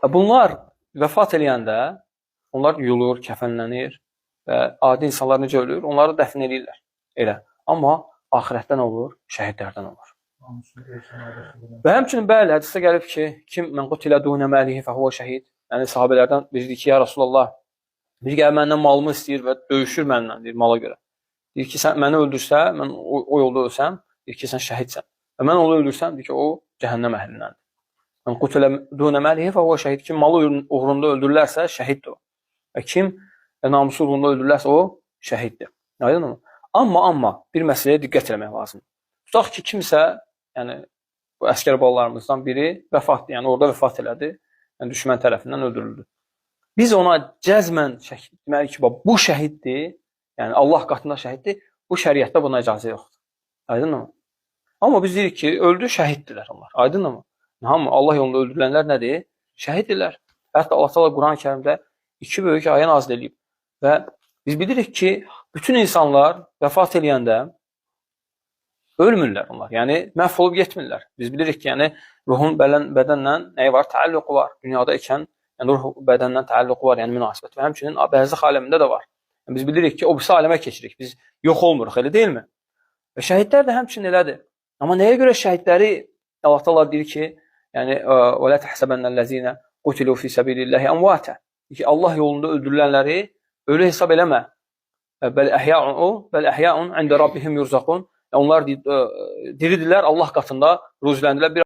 Və bunlar vəfat eləyəndə onlar yuyulur, kəfənlənir və adi insanlar necə ölür? Onları dəfn eləyirlər. Elə. Amma axirətdə nə olur? Şəhidlərdən olur. Və həmçinin bəli, hədisdə gəlib ki, kim mən qutilə dunə məlihi fəhuvə şəhid. Yəni sahabelərdən biri deyir ki, ya Rasulullah, biri gəlir məndən malımı istəyir və döyüşür mənimlə, deyir mala görə. Deyir ki, sən məni öldürsə, mən o yolda ölsəm, deyir ki, sən şəhidsən. Və mən onu öldürsəm, deyir ki, o cəhənnəm əhlindəndir. Mən qutilə dunə məlihi fəhuvə şəhid. Kim malı uğrunda öldürürlərsə, şəhiddir o. Və kim namusu uğrunda öldürürlərsə, o şəhiddir. Aydınmı? Amma bir məsələyə diqqət eləmək lazımdır. Tutaq ki, kimsə, yəni bu əskər balalarımızdan biri vəfat, yəni orada vəfat elədi, yəni düşmən tərəfindən öldürüldü. Biz ona cəzmən deməli ki, bax, bu şəhiddir, yəni Allah qatında şəhiddir, bu şəriətdə buna icazə yoxdur. Aydınmı? Amma biz deyirik ki, öldü, şəhiddirlər onlar. Aydınmı? Hamı Allah yolunda öldürülənlər nədir? Şəhiddirlər. Hətta Allah Teala Quran-ı Kərimdə iki böyük ayə nazil eləyib və biz bilirik ki, bütün insanlar vəfat eləyəndə ölmürlər onlar. Yəni məhv olub getmirlər. Biz bilirik ki, yəni ruhun bədənlə nəyi var? Təalluqu var. Dünyada ikən yəni ruh bədənlə təalluqu var, yəni münasibət və həmçinin bərzəx aləmində də var. Yəni, biz bilirik ki, o birisi aləmə keçirik. Biz yox olmuruq, elə deyilmi? Və şəhidlər də həmçinin elədir. Amma nəyə görə şəhidləri Allah Teala deyir ki, yəni və la tahsabannellezina qutilu fi sabilillahi amwata. Ki Allah yolunda öldürülənləri ölü hesab eləmə. Bəl əhya'un bəl əhya'un ində rabbihim yurzaqun. Onlar diridirlər, Allah qatında ruziləndirlər. Bir